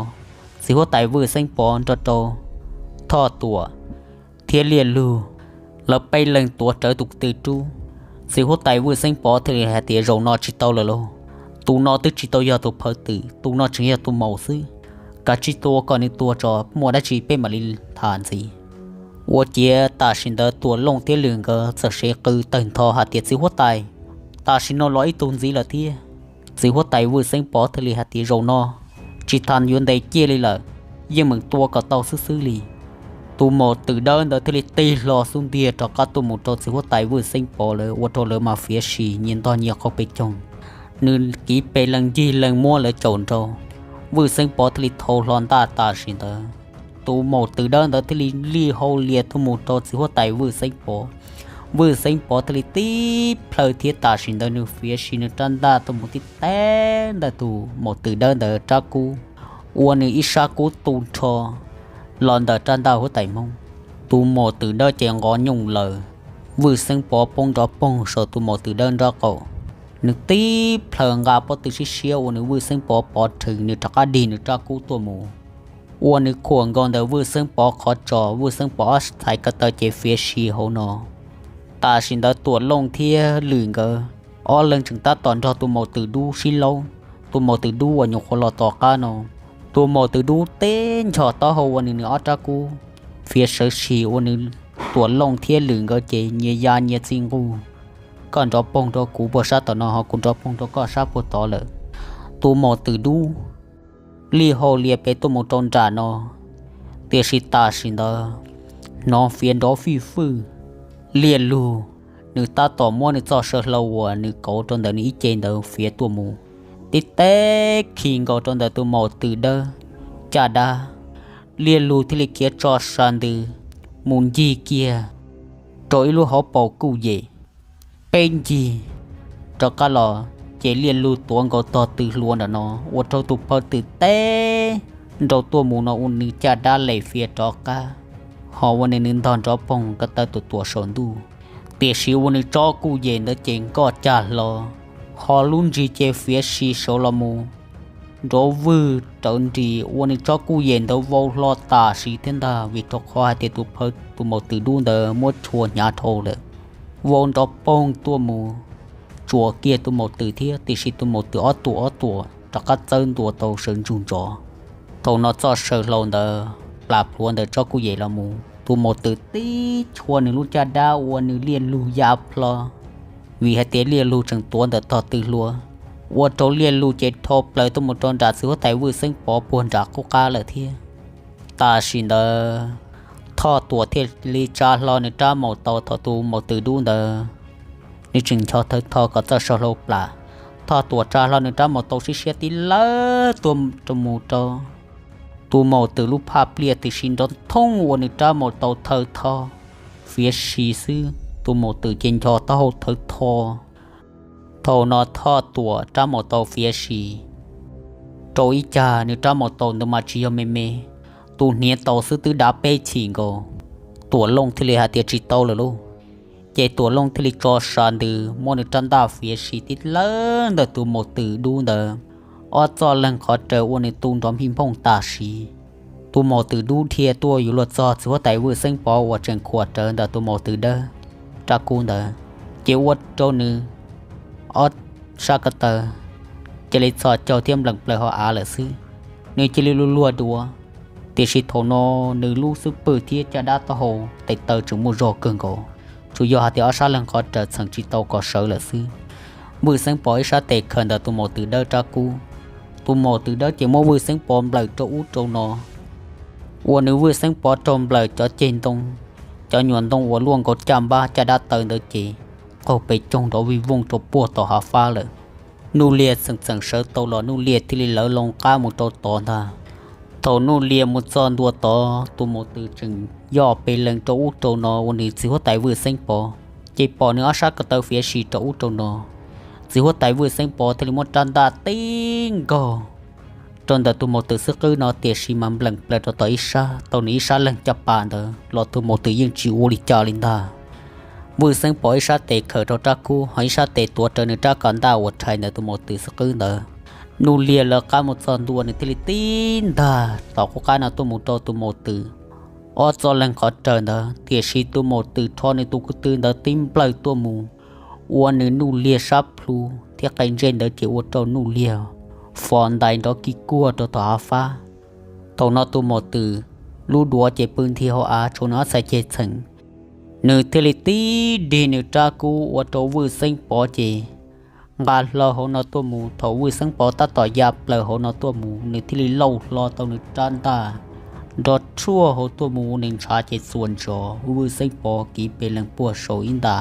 txiv huab tais Vwj Xeeb Pov nrog rau Thoj Tuam thiab Liaj Lug, lawv peb leeg tuav rawv tus kwv tw rub. Txiv huab tais Vwj Xeeb Pov thiaj li hais tias, Zaum no tsis tau lawm lauj, tus no twb tsis tau yog tus phaw twm, tus no tseem yog tus maum xwb. Kav tsij tua kom nws tuag tso, muaj dab tsi peb mam li tham ntxiv. Ua ciav tam sim ntawd Tuam Looj thiab Lwm nkawd txawm sev qw tawg ntho hais tias, Txiv huab tais, tam sim no los ib tug ntxiv lawm thiab. Txiv huab tais Vwj Xeeb Pov thiaj li hais tias, Zaum no tsis tas yuav ntes ciaj li lawm, yeej meem tua kom tau xwb xwb li. Tus maum twm dawb ntawd thiaj li tig hlo xub ntiag rov qab tuaj mus rau txiv huab tais Vwj Xeeb Pov lawv, ua rau lawv mas fiav si nyias ntog nyias qaug pes coog. Nws kiv pes lees ncig lees muab lawv caum nrau. Vwj Xeeb Pov thiaj li thau hlo ntaj tam sim ntawd. Tus maum twm dawb ntawd thiaj li lij hau lias tuaj mus rau txiv huab tais Vwj Xeeb Pov. Vwj Xeeb Pov thiaj li tib plhaw thiab tam sim ntawd nws fiav si nws rab ntaj tuaj mus tib teg ntawm tus maum twm dawb ntawd rab kub, ua nws ib sab kub tu nrho los ntawm rab ntaj huab tais Hmoob. Tus maum twm dawb ces nqos nyooj lawm. Vwj Xeeb Pov poob nrov poog saum tus maum twm dawb nraub qaum. Nws tib plhaw nqa pob tw siab siab ua nws Vwj Xeeb Pov pov rhees, nws rov qab dig nws rab kub tuaj mus, ua nws khuam nkaus ntawm Vwj Xeeb Pov qhov tsos, Vwj Xeeb Pov ob txhais ko taw ces fiav si hauv no. Tam sim ntawd Tuam Looj thiab Lwm nkawd ob leeg tseem tab tom nrog tus maum twm dub sib laub. Tus maum twm dub uas nyuam qhuav los tom qab no, tus maum twm dub teb nchos taub hau ua nws, nws ob rab kub fiav sawv si ua nws Tuam Looj thiab Lwm nkawd ces nyias ya nyias txij nquj. Koj nrov poog rau kuv puag sab tom no, ho kuv nrov poog rau koj sab puag tod lawm. Tus maum twm dub lij hau lias pes tuaj mus rau nram no, tiam sis tam sim ntawd hnov fiav nrov fij fwj. Liaj Lug nws tab tom muab nws txoj saw hlau uas nws kauv rau ntawm nws ib ce ntawd fiav tuaj mus, tib teb khi nkaus rau ntawm tus maum twm dawb caj dab. Liaj Lug thiaj li khiav tso sa ntws mus ncig kiag rau ib lub hauv paus kuj yem. Peb ncig rov qab los ces Liaj Lug tuav nkaus tog tw hlua nram no, ua rau tus phaw twm teb nrau tuaj mus no ua nws caj dab lem fiav rov qab, ho ua nws, nws ntog nrov poog ko taw tuam tuam saum ntuj. Tiam sis ua nws tsob kuj yem ntawd ces nkoj cag hlo, ho lub nrig ces fiav si saud los mus nrov vwg rawv nris, ua nws tsob kuj yem ntawd vau hlo tam sim thiab ntag, vim rau qhov hais tias tus phaw, tus maum twm dub ntawd muab tshua hnyav dhau lawm, vau nrov poog tuaj mus tsuas kiag tus maum twm thiab, tiam sis tus maum twm ob tuam ob tuam rov qab txawb ntua tau sawv ntsug ntsos. Thaum no txoj saw hlau ntawd plam plhuav ntawm tsob kuj yem los mus, tus maum twm tib chua nws lub caj dab ua nws Liaj Lug ya plho, vim hais tias Liaj Lug tseem tuav ntawm tog tw hlua, ua rau Liaj Lug ces dhau plaws tuaj mus rau nram txiv huab tais Vwj Xeeb Pov puag nram qub qab lawm thiab. Tam sim ntawd Thoj Tuam thiaj li tsa hlo nws rab maum taus thaum tus maum twm dub ntawd nws tseem ncho thawv tho kom txoj saw hlau plam. Thoj Tuam tsa hlo nws rab maum taus siab siab tib lawb tuaj mus rau tus maum twm lub phaj pliaj, tiam sis nrov thooj ua nws rab maum taus thawv tho fiav si xwb, tus maum twm ces ncho taub hau thawv tho. Thaum no Thoj Tuam rab maum taus fiav si rau ib cag, nws rab maum taus ntawd mas tsis yog me me, tus hniav taus xwb twb dav peb chim nkaus. Tuam Looj thiaj li hais tias tsis tau lawm lauj. Ces Tuam Looj thiaj li tso sa ntws muab nws rab ntaj fiav si tib lawb ntawm tus maum twm dub ntawd ob txoj leeg qhov raws ua nws tu nrov npij nphooj tam sim. Tus maum twm dub dhia tuaj yuav luag txog txiv huab tais Vwj Xeeb Pov uas tseem khuam rawv ntawm tus maum twm dawb rab kub ntawd, ces ua rau nws ob sab ko taw cia li txhos caug thiab npleem plaws hauv av lawm xwb. Nws cia li luag luag duav, tiam sis thaum no nws lub xub pwg thiab caj dab taub hau tes taw tseem muaj zog kawg nkaus, tsuas yog hais tias ob sab leeg qhov raws txheem tsis tau kom sawv lawm xwb. Vwj Xeeb Pov ib sab tes khawm ntawm tus maum twm dawb rab kub, tus maum twm dawb ces muab Vwj Xeeb Pov nplawm rau ub rau no. Ua nws Vwj Xeeb Pov raug nplawm cov ceg ntoo, cov nyuam ntoo uas luaj nkaus caj npab caj dab taw ntawd ces qaug pes coog nrov vij vooj rau puag tom hav fab lawm. Nuj Liag txeem txeem sawv tau los Nuj Liag thiaj li lawv loo qab mus rau tod ntag. Thaum Nuj Liag mus txog ntua tod, tus maum twm tseem yoj pes lees rau ub rau no ua nws txiv huab tais Vwj Xeeb Pov, ces pom nws ob sab ko taw fiav si rau ub rau no. Txiv huab tais Vwj Xeeb Pov thiaj li muab rab ntaj tib nkaug rau ntawm tus maum twm xub qwb no, tiam sis mas npleem plaws rau tom ib sab tau nws ib sab leeg caj pas ntawd los tus maum twm yeej tsis ua li cas li ntag. Vwj Xeeb Pov ib sab tes khawm rau rab kub, ho ib sab tes tuav rawv nws rab kav ntaj uas rhais ntawm tus maum twm xub qwb ntawd. Nuj Liag lawv qab mus txog ntua nws thiaj li tib ntag tom qub qab no tuaj mus rau tus maum twm ob txoj leeg qhov raws ntawd, tiam sis tus maum twm rho nws tus ko tw ntawd tib nplawm tuaj mus ua nws Nuj Liag sab plhu thiab qe ntsej ntawd ces ua rau Nuj Liag fov ntais nrov kig kuag rau tom hav fab. Thaum no tus maum twm lub duav ces pw nthi hauv av tshuav nws ob txhais ceg txheem. Nws thiaj li tib dig nws rab kub ua rau Vwj Xeeb Pov ces nqa hlo hauv no tuaj mus. Thaum Vwj Xeeb Pov tab tom ya plaws hauv no tuaj mus, nws thiaj li lauj hlo tau nws rab ntaj nrov rhuaj hauv tuaj mus ua nws ntshav ces txuas ntsos Vwj Xeeb Pov kiv pes lees puag saum ib nta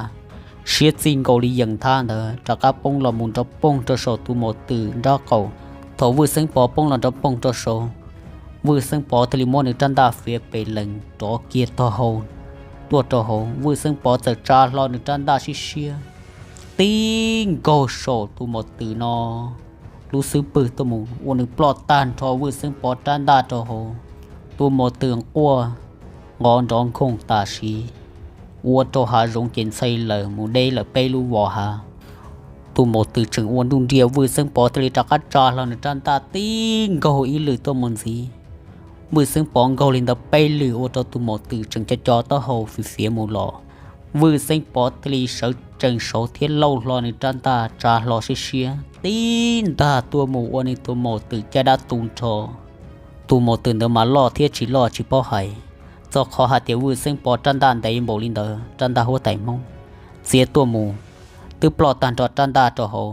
siab txij nkaus li yees thab ntawd rov qab poob los mus nrov poog rau saum tus maum twm nrab qaum. Thaum Vwj Xeeb Pov poob los nrov poog rau saud, Vwj Xeeb Pov thiaj li muab nws rab ntaj fiav pes lees rov kiag tog hau tuaj rau hauv. Vwj Xeeb Pov txawm tsa hlo nws rab ntaj siab siab tib nkaug saum tus maum twm no lub xub pwg tuaj mus ua nws ploj tag nrho Vwj Xeeb Pov rab ntaj rau hauv. Tus maum twm quaj nqov nrov nkoog tam sim, ua rau hav zoov ces ntxhais lawm mus deb lawm peb lub vos hav. Tus maum twm tseem ua nruj nriaj, Vwj Xeeb Pov thiaj li rov qab tsa hlo nws rab ntaj tib nkaug ib lwm tuaj mus ntxiv. Vwj Xeeb Pov nkaug li ntawd peb lwm ua rau tus maum twm tseem co co taub hau fiv fiav mus los. Vwj Xeeb Pov thiaj li sawv tsees saud thiab lauj hlo nws rab ntaj tsa hlo siab siab tib ntag tuaj mus ua nws tus maum twm caj dab tu nrho. Tus maum twm ntawd mas loj thiab tsis loj tsis paub hais, txog qhov hais tias Vwj Xeeb Pov rab ntaj ntev npaum li ntawd, rab ntaj huab tais Hmoob txiav tuaj mus twb ploj tag nrho rab ntaj rau hauv,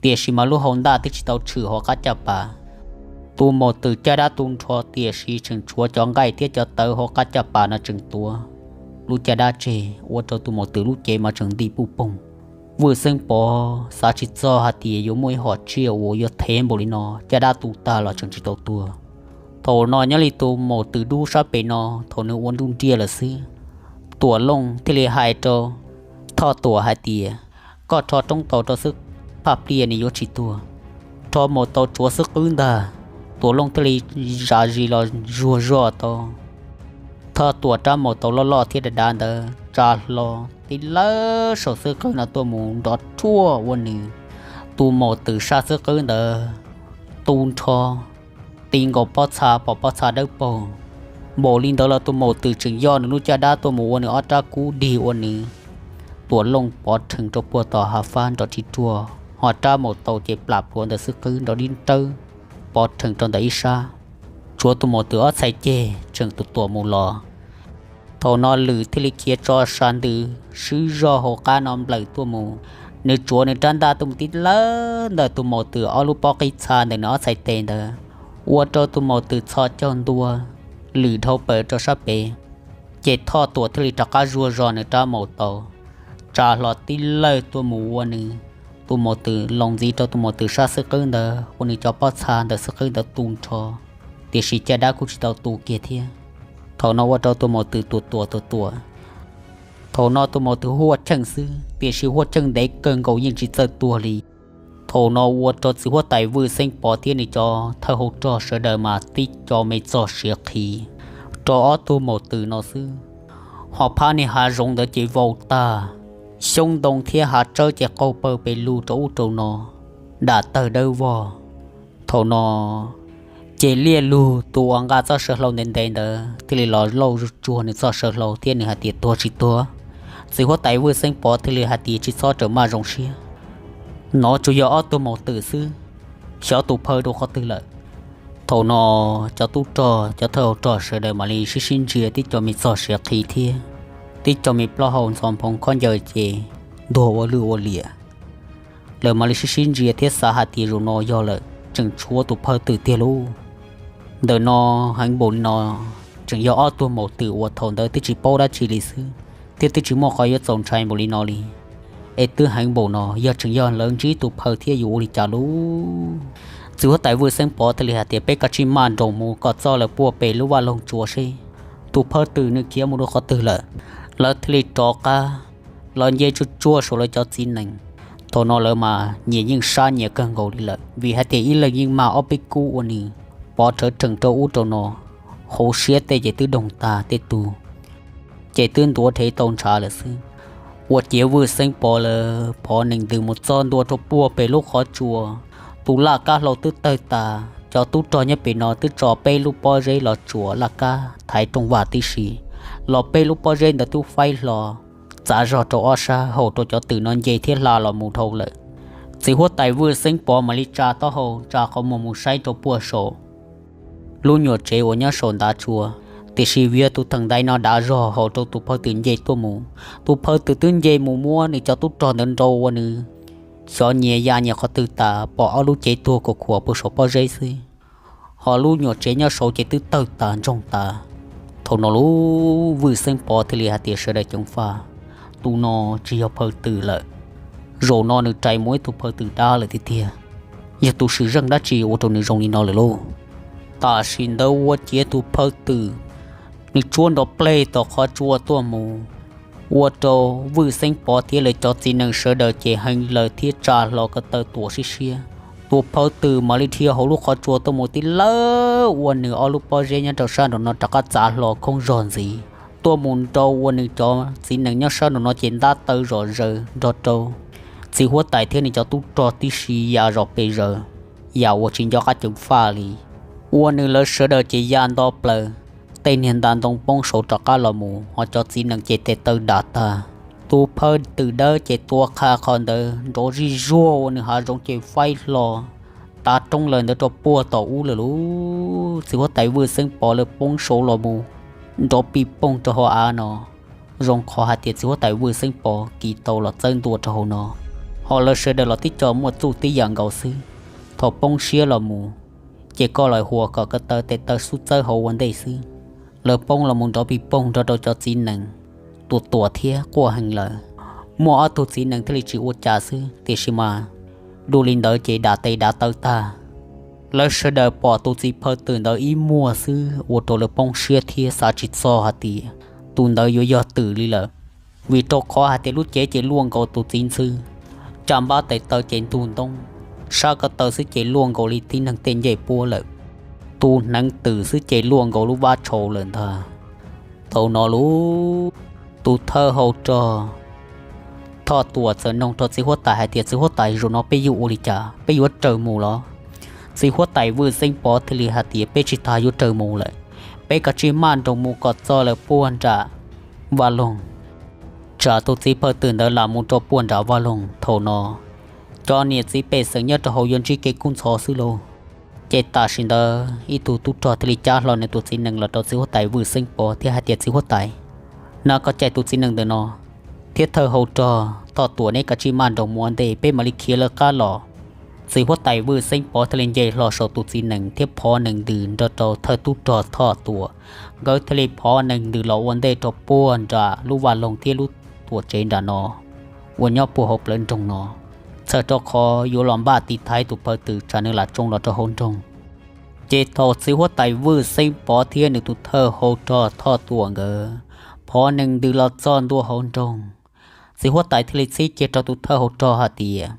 tiam sis mas lub hau ntaj twb tsis tau tshwm hauv qab caj pas. Tus maum twm caj dab tu nrho tiam sis tseem tshuav cov nqaij thiab cov tawv hauv qab caj pas no tseem tuav lub caj dab tseg ua rau tus maum twm lub cev mas tseem nti puj poog. Vwj Xeeb Pov xav tsis txog hais tias yuav muaj ib hom tsiaj uas yuav thev npaum li no, caj dab tu tag los tseem tsis tau tuag. Thaum no nyob li tus maum twm dub sab pem no thaum nws ua nruj nriaj lawm xwb, Tuam Looj thiaj li hais rau Thoj Tuam hais tias, koj rho roob taus rau xwb, phaj pliaj nws yuav tsis tuag. Rho maus taus tsuav xwb qwb ntag. Tuam Looj thiaj li zam zis los zuag zog tau Thoj Tuam rab maus taus loj loj thiab dav dav ntawd tsa hlo tib lawb saum xwb qwb no tuaj mus nrov rhuaj ua nws tus maum twm sab xwb qwb ntawd tu nrho ti nkaus pob txha pom pob txha dawb paug. Npaum li ntawd los tus maum twm tseem yoj nws lub caj dab tuaj mus ua nws ob rab kub dig ua nws Tuam Looj pov rhees rau puag tom hav fab nrov ri ruag, ho rab maus taus ces plam pluav ntawm xwb qwb nrov dib rawb pov rhees rau ntawm ib sab. Tshuav tus maum twm ob txhais ceg tseem tuam tuam mus los. Thaum no lwm thiaj li khiav tso sas ntws swb zog hauv qab no nplawm tuaj mus. Nws tsuav nws rab ntaj tuaj mus tib lawb ntawm tus maum twm ob lub pob qij txha ntawm nws ob txhais tes ntawd, ua rau tus maum twm txhos caug ntua lwm dhau plaws rau sab pem. Ces Thoj Tuam thiaj li rov qab zuag zog nws rab maus taus tsa hlo tib lawb tuaj mus ua nws tus maum twm, los ntxiv rau tus maum twm sab xwb qwb ntawd ua nws cov pob txha ntawm xwb qwb ntawd tu nrho, tiam sis caj dab kuj tsis tau tu kiag thiab. Thaum no ua rau tus maum twm tuam tuam tuam tuam. Thaum no tus maum twm huaj cheej xwb, tiam sis huaj cheej ntev kawg nkaus yeej tsis txawj tuag li. Thaum no ua rau txiv huab tais Vwj Xeeb Pov thiab nws cov thawj hauv rog sawv daws mas tib co me txog siav qhi rau ob tug maum twm no xwb. Ho phab niag hav zoov ntawd ces vau tag, xyoob ntoo thiab hav tsawb ces qaug pawg pes lug rau ub rau no, dam tawg dawb vog. Thaum no ces liaj lug tus uas nqa txoj saw hlau ntev ntev ntawd thiaj li los lauj tsuag nws txoj saw hlau thiab nws hais tias, Tuag tsis tuag? Txiv huab tais Vwj Xeeb Pov thiaj li hais tias, Tsis txhob rawm maj zoo siab, nov tsuas yog ob tug maum twm xwb, xyov tus phaw rau qhov twg lawm. Thaum no cov tub rog, cov thawj hau rog sawv daws mam li sib sib ntsia, tib co me txog siav qhi thiab tib co me plaub hau ntxhov nphoo khaub ncaws ces ntuag ua lwj ua liam. Lawv mam li sib sib ntsia thiab xav hais tias, Zaum no yog lawm, tseem tshuav tus phaw twm tiag lauj. Ntawm no heev npaum li no, tseem yog ob tug maum twm uas thaum ntawd twb tsis paub dab tsi li xwb, thiab twb tsis muaj qhov yuav txaus ntshai npaum li no li, es twb heev npaum no, yog tseem yog lawv ntsib tus phaw thiab yuav ua li cas lauj? Txiv huab tais Vwj Xeeb Pov thiaj li hais tias, Peb kav tsij maj nroos mus kom txog lawv puag pem lub vaj loog tsuas seb tus phaw twm nws khiav mus rau qhov twg lawm. Lawv thiaj li rov qab los nce tsuj tsuag saum lawv cov txiv nees. Thaum no lawv mas nyias yeej sab nyias kawg nkaus li lawm, vim hais tias ib leeg yeej mag ob peb kub ua nws pov rhawv rhees rau ub rau no, hauv siab tej ces twb doog tag, tej tug ces twb ntuav dhev tau ntshav lawm xwb. Ua ciav Vwj Xeeb Pov lawv phov nees ntws mus txog ntua rau puag pem lub qhov tsua, tus laj kab hlau twb tawg tas, cov tub rog nyob pem no twb tso peb lub pob zeb los tsuam laj kab thaiv rooj vag tib si, los peb lub pob zeb ntawd twb faib hlo txav zog rau ob sab, haum rau cov twm no nce thiab hla los mus dhau lawm. Txiv huab tais Vwj Xeeb Pov mam li tsa taub hau, tsa qhov muag mus saib rau puag saum lub nyuam tsev uas nyob saum ntav tsua, tiam sis vim yog tus theem ntaiv no dav zog haum rau tus phaw twm nce tuaj mus. Tus phaw twm twb nce mus muab nws cov tub rog ntawd nrau ua nws xyov nyias ya nyias qhov twg tas, pom ob lub cev tuag kuam khuam puag saum pob zeb xwb, ho lub nyuam tsev nyob saud ces twb tawg tas ntsoog tas. Thaum no lub Vwj Xeeb Pov thiaj li hais tias, Sawv daws ceev faj, tus no tsis yog phaw twm lawm, zaum no nws rais mus ib tug phaw twm dab lawm tiag tiag. Yog tus sim zeej dab tsi ua rau nws zoo li no lawm lauj? Tam sim ntawd ua ciav tus phaw twm nws tsuab nrov pleg tom qhov tsua tuaj mus, ua rau Vwj Xeeb Pov thiab lawv cov txiv nees sawv daws ces hee laws thiab tsa hlo ko taw tuam siab siab. Tus phaw twm mam li dhia hauv lub qhov tsua tuaj mus tib lawb ua nws ob lub pob zeb nyob rau sab nraum no rov qab txav hlo khoob zog ntxiv, tuaj mus nrau ua nws cov txiv nees nyob sab nraum no ces ntab taw zom zaws nrog rau txiv huab tais thiab nws cov tub rog tib si ya zom pes zaws, yam uas tsis nco qab ceev faj li. Ua nws lawv sawv daws ces ya nto plaws, tej niag nta ntoo poob saud rov qab los mus, ho cov txiv nees ces tes taw dam tag. Tus phaw twm dawb ces tua qha qhov ntawd nrov zij zuag ua nws hav zoov ces faib hlo tav roob lawm ntawd rau puag tom ub lawm lauj. Txiv huab tais Vwj Xeeb Pov lawv poob saud los mus nrov pij poog rau hauv av no. Zoo qhov hais tias txiv huab tais Vwj Xeeb Pov kiv tau los txawb ntua rau hauv no, ho lawv sawv daws los tib co muaj txuj tib yam nkaus xwb. Thaum poob siab los mus ces koj los hua kom ko taw tes taw xub txawb hauv ua ntej xwb. Lawv poob los mus nrov pij poog nrog rau cov txiv nees tuam tuam thiab quaj heev lawm. Muaj ob tug txiv nees thiaj li tsis ua cas xwb, tiam sis mas dua li ntawd ces dam tes dam taw tag. Lawv sawv daws pom tus txiv phaw twm ntawd ib muag xwb ua rau lawv poob siab thiab xav tsis txog hais tias tus ntawd yuav yog twm li lawm, vim rau qhov hais tias lub cev ces luaj nkaus tus txiv ntxhw, caj npab tes taw ces ntug ntoob, sab ko taw xwb ces luaj nkaus li tib neeg tej ncej puab lawm, tus hneev twm xwb ces luaj nkaus lub vab tshau lawm ntag. Thaum no lub, tus thawj hau rog Thoj Tuam txawm noog rau txiv huab tais hais tias, Txiv huab tais, zaum no peb yuav ua li cas, peb yuav raws mus los? Txiv huab tais Vwj Xeeb Pov thiaj li hais tias, Peb tsis tas yuav raws mus lawm, peb kav tsij maj nroos mus kom txog lawm puag nram vaj loog, tsam tus txiv phaw twm ntawd lam mus rau puag nram vaj loog. Thaum no cov niam txiv pej xeem nyob rau hauv yuav ntsib kev kub ntxhov xwb lauj. Ces tam sim ntawd ib tug tub rog thiaj li cab hlo nws tus txiv nees los rau txiv huab tais Vwj Xeeb Pov thiab hais tias, Txiv huab tais, na koj caij tus txiv nees ntawm no thiab thawj hau rog Thoj Tuam neb kav tsij maj nroos mus ua ntej, peb mam li khiav lawv qab los. Txiv huab tais Vwj Xeeb Pov thiaj li nce hlo saum tus txiv nees thiab phov nees ntws nrog rau thawj tub rog Thoj Tuam, nkawd thiaj li phov nees ntws los ua ntej rau puag nram lub vaj loog thiab lub tuam tsev nram no uas nyob puag hauv plawv nroog no, txhawm rau qhov yuav los npaj tiv thaiv tus phaw twm tsam nws lam tsoo los rau hauv nroog. Ces thaum txiv huab tais Vwj Xeeb Pov thiab nws tus thawj hau rog Thoj Tuam nkawd phov nees ntws los txog ntua hauv nroog, txiv huab tais thiaj li txib kiag rau tus thawj hau rog hais tias,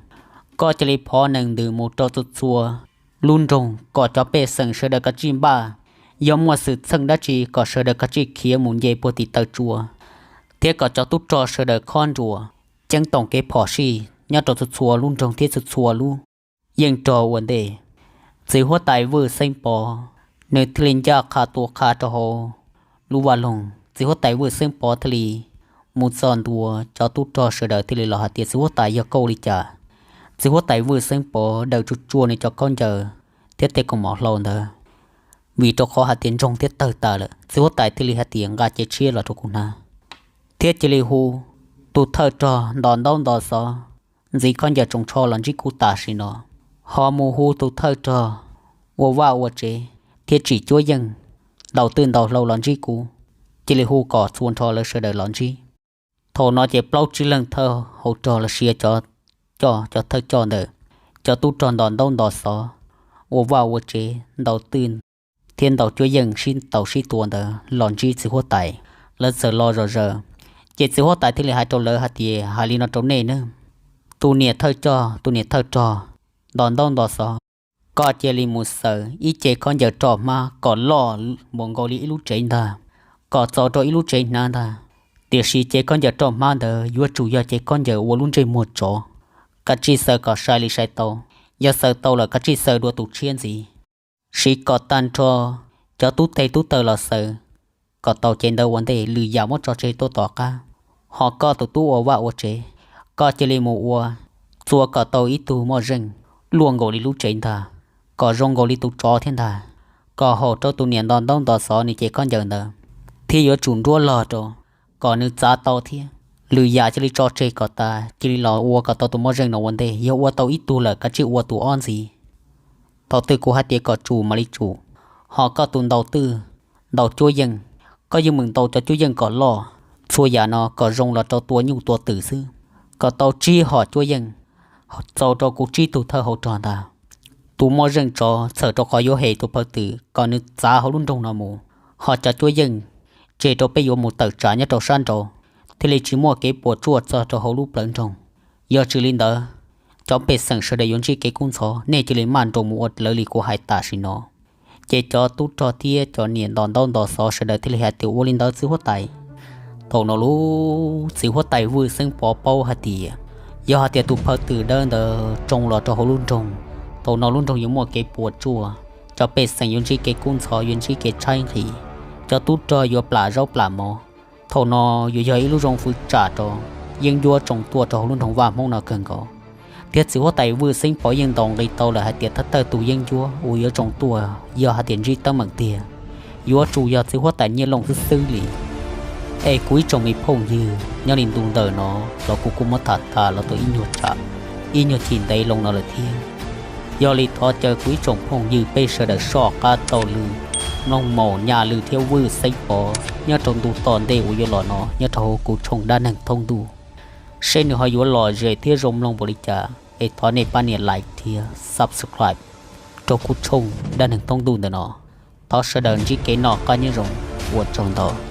Koj cia li phov nees ntws mus rau txhua txhua lub nroog kom cov pej xeem sawv daws kav tsij npaj, yog muaj xwm txheej dab tsi kom sawv daws kav tsij khiav mus nce puag tim taw tsua, thiab kom cov tub rog sawv daws khob nruas ceeb toom kev phom sij nyob rau txhua txhua lub nroog thiab txhua txhua lub yeej rog ua ntej. Txiv huab tais Vwj Xeeb Pov nws thiaj li ncaj qha tua qha rau hauv lub vaj loog. Txiv huab tais Vwj Xeeb Pov thiaj li mus txog ntua, cov tub rog sawv daws thiaj li los hais tias, Txiv huab tais, yog koj ua li cas? Txiv huab tais Vwj Xeeb Pov daws tsuj tsuaj nws cov khaub ncaws thiab tej kaus mom hlau ntawd, vim rau qhov hais tias ntsoog thiab tawg tas lawm. Txiv huab tais thiaj li hais tias, Nqa cev tshiab los rau kuv hnav. Thiab cia li hu tus thawj rog nto ntaub nto xov ntxiv khaub ncaws tsoos tsho los ntsib kuv tam sim no. Ho mus hu tus thawj rog ua vaj ua tsev thiab tsim cuab yeej ntaus twj ntaus hlau los ntsib kuv. Cia li hu kom txhua nrho lawv sawv daws los ntsib. Thaum no ces plaub tsib leeg thawj hauv rog los sis cov coj, cov thawj coj ntawd, cov tub rog nto ntaub nto xov, ua vaj ua tsev, ntaus twj thiab ntaus cuab yeej sib ntaus sib tua ntawd los ntsib txiv huab tais. Lawv txawm los zom zaws, ces txiv huab tais thiaj li hais rau lawv hais tias, Hais li no rau nej nawb, tus niam thawj coj, tus niam thawj rog nto ntaub nto xov, koj cia li mus xaws ib cev khaub ncaws roj hmab kom loj npaum nkaus li ib lub tsev ntag, kom txaus rau ib lub tsev hnav ntag. Tiam sis cev khaub ncaws roj hmab ntawd yuav tsum yog cev khaub ncaws ua lub ntsej muag tsov, kav tsij xaws kom sai li sai tau. Yog xaws tau lawm kav tsij xaws dua tus tshiab ntxiv. Siv kom tag nrho cov tub teg tub taw los xaws kom tau cev ntawd ua ntej, lwm yam muab tso tseg tuaj tom qab. Ho koj tus tub ua vaj ua tsev, koj cia li mus ua, txua kom tau ib tug moj zeej luaj nkaus li lub tsev ntag, kom zoo nkaus li tus tsov thiab ntag, kom haum rau tus niam nto ntaub nto xov nws cev khaub ncaws ntawd, thiab yuav tsum nruab log rau kom nws txav tau thiab. Lwm yam cia li tso tseg kom tas, cia li los ua kom tau tus moj zeej no ua ntej. Yog ua tau ib tug lawm kav tsij ua tus ob ntxiv. Thaum twg kuv hais tias kom tsum mam li tsum. Ho koj tus ntaus twj, ntaus cuab yeej, koj yeej meem ntaus cov cuab yeej kom loj, txhua yam no kom zoo los rau tua nyuj tua twm xwb, kom tau tsib hom cuab yeej, txaus rau kuv tsib tug thawj hauv rog ntag. Tus moj zeej tsov txhawm rau qhov yuav hem tus phaw twm kom nws txav hauv lub nroog no mus, ho cov cuab yeej tseg rau peb yuav mus tawm tsam nyob rau sab nraud, thiaj li tsis muaj kev puas tsuaj txog rau hauv lub plawv nroog. Yog tsis li ntawd, cov pej xeem sawv daws yuav ntsib kev kub ntxhov, nej cia li maj nroos mus ua raws li kuv hais tam sim no. Ces cov tub rog thiab cov niam nto ntaub nto xov sawv daws thiaj li hais tias, Ua li ntawd txiv huab tais. Thaum no lub txiv huab tais Vwj Xeeb Pov paub hais tias, yog hais tias tus phaw twm dawb ntawd tsoo los rau hauv lub nroog, thaum no lub nroog yuav muaj kev puas tsuaj, cov pej xeem yuav ntsib kev kub ntxhov, yuav ntsib kev tshaib nqhis, cov tub rog yuav plam zaub plam mov. Thaum no yuav yog ib lub zoo fwv tsam rau yeeb ncuab tsoo tuaj rau hauv lub nroog Vaj Hmoob no kawg nkaus. Thiab txiv huab tais Vwj Xeeb Pov yeej ntaus nqi tau lawm hais tias thawj thawj tus yeeb ncuab uas yuav tsoo tuaj yog hais tias ntsib teeb meem tiag, yuav tsum yog txiv huab tais Nyiaj Looj xwb xwb li. Es kuv ib tsoom me phooj ywg, nyob li ntu ntawm no los kuv kuj muab tham tas los tau ib nyuag tsam, ib nyuag chim ntev loo no lawm thiab. Yog li thov caw kuv ib tsoom phooj ywg peb sawv daws soj qab taug lw, mloog maum Nyaj Lwj thiab Vwj Xeeb Pov nyob rau ntu tom ntej uas yuav los no nyob rau hauv kuv tshooj Dab Neeg Thoob Ntuj, seb nws ho yuav lom zem thiab zoo mloog npaum li cas. Es thov nej pab nias like thiab subscribe rau kuv tshooj Dab Neeg Thoob Ntuj ntawm no. Thov sawv daws ntsib kev noj qab nyob zoo, ua tsaug ntau.